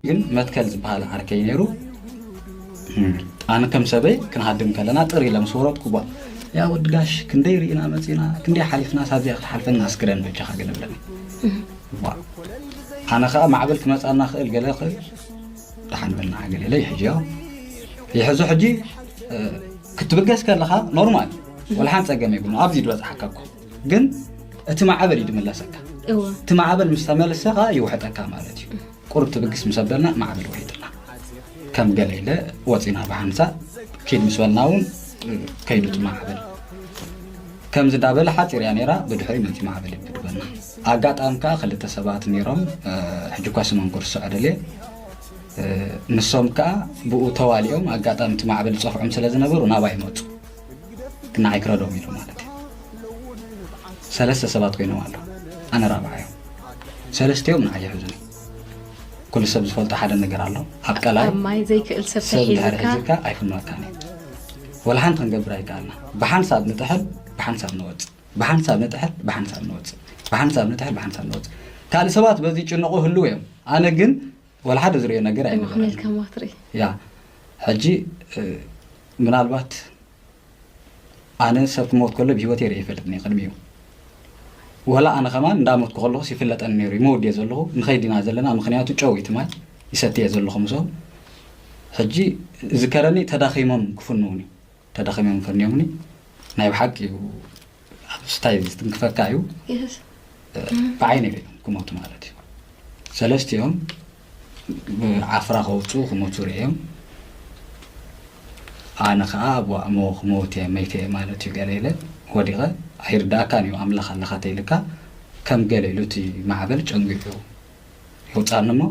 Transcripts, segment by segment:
ግን መትከል ዝበሃል ዓርከይ ነይሩ። ኣነ ከም ሰበይ ክንሃድም ከለና ጥር ኢለ ምስ ወረድኩ፣ ቧ፣ ያ ወዲ ጋሽ፣ ክንደይ ርኢና መፂና፣ ክንደይ ሓሊፍና፣ ሳብዚኣ ክትሓልፈና ኣስክረን በጃኻ ገለ ብለኒ። ቧ፣ ኣነ ከዓ ማዕበል ክመፃና ክእል ገለ ክእል፣ ደሓን በልና ገለ ኢለ ይሕዝዮ። ይሕዞ ሕጂ፣ እ፣ ክትብገስ ከለኻ ኖርማል፣ ወላ ሓንቲ ፀገም የብሉን። ኣብዚ ዝበፅሓካ እኮ ግን እቲ ማዕበል እዩ ዝምለሰካ። እወ እቲ ማዕበል ምስ ተመለሰ ከዓ ይውሕጠካ ማለት እዩ። ቁሩብ ትብግስ ምስ ኣበልና ማዕበል ውሒጥና፣ ከም ገለ ኢለ ወፂና ብሓንሳእ። ኪድ ምስ በልና እውን ከይዱ እቲ ማዕበል። ከምዚ እንዳበለ ሓፂር እያ ነይራ፣ ብድሕሪ መፂ ማዕበል ይብድበና። ኣጋጣሚ ከዓ ክልተ ሰባት ነይሮም፣ እ፣ ሕጂ እኳ ስሞም ክርስዖ ደልየ። እ፣ ንሶም ከዓ ብኡ ተዋሊኦም፣ ኣጋጣሚ እቲ ማዕበል ዝፀፍዖም ስለ ዝነበሩ ናባይ መፁ። ንዓይ ክረዶም ኢሉ ማለት እዩ። ሰለስተ ሰባት ኮይኖም ኣለዉ፣ ኣነ ራብዓዮም። ሰለስቲኦም ንዓይ ይሕዙኒ። ኩሉ ሰብ ዝፈልጦ ሓደ ነገር ኣሎ። ኣብ ቀላይ ኣብ ማይ ዘይክእል ሰብ ሰብ ድሕሪ ተሒዙካ ሒዝካ ኣይፍኖካን እዩ። ወላ ሓንቲ ክንገብር ኣይከኣልና። ብሓንሳብ ንጥሕል፣ ብሓንሳብ ንወፅእ፣ ብሓንሳብ ንጥሕል፣ ብሓንሳብ ንወፅእ፣ ብሓንሳብ ንጥሕል፣ ብሓንሳብ ንወፅእ። ካልእ ሰባት በዚ ይጭነቑ ህልው እዮም። ኣነ ግን ወላ ሓደ ዝርእዮ ነገር ኣይነበረን። ክመልካ ማትሪ ያ ሕጂ፣ እ፣ ምናልባት ኣነ ሰብ ክሞት ከሎ ብህይወት ርእ ይፈልጥኒ ቅድሚኡ። ወላ ኣነ ከማን እንዳሞትኩ ከለኹስ ይፍለጠኒ ነይሩ፣ ይመወድ እየ ዘለኹ፣ ንኸይድ ኢና ዘለና፣ ምኽንያቱ ጨው እዩ እቲ ማይ ይሰቲ እየ ዘለኹ ምስኦም። ሕጂ ዝከረኒ ተዳኺሞም ክፍንውኒ፣ ተዳኺሞም ፈንዮምኒ። ናይ ብሓቂ እዩ፣ ኣብ ስታይ ዝትንክፈካ እዩ። የስ ብዓይነ ሪኦም ክሞቱ ማለት እዩ። ሰለስቲኦም ዓፍራ ከውፅኡ ክሞቱ ርእዮም። ኣነ ከዓ ኣብ ዋእሞ ክመውት እየ፣ መይተ እየ ማለት እዩ። ገለ ኢለ ወዲቐ። ኣይርዳእካን እዩ ኣምላኽ ኣለኻ ተይልካ፣ ከም ገለ ኢሉ እቲ ማዕበል ጨንጊሑ ይውፃኒ እሞ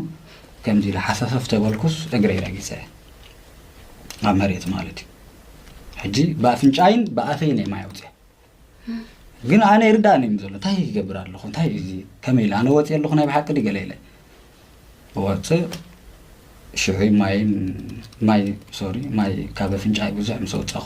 ከምዚ ኢለ ሓሰፈፍ ተበልኩስ እግረይ ረጊፀ ኣብ መሬት ማለት እዩ። ሕጂ ብኣፍንጫይን ብኣፈይን እየ ማይ ኣውፅአ። ግን ኣነ ይርዳእኒ እዩ ዘሎ፣ እንታይ ይገብር ኣለኹ፣ እንታይ እዩ እዚ፣ ከመይ ኢለ ኣነ ወፂ ኣለኹ ናይ ብሓቂ ድዩ ገለ ኢለ ወፅእ። ሽዑ ማይን ማይ ሶሪ ማይ ካብ ኣፍንጫይ ብዙሕ ምስ ኣውፃኹ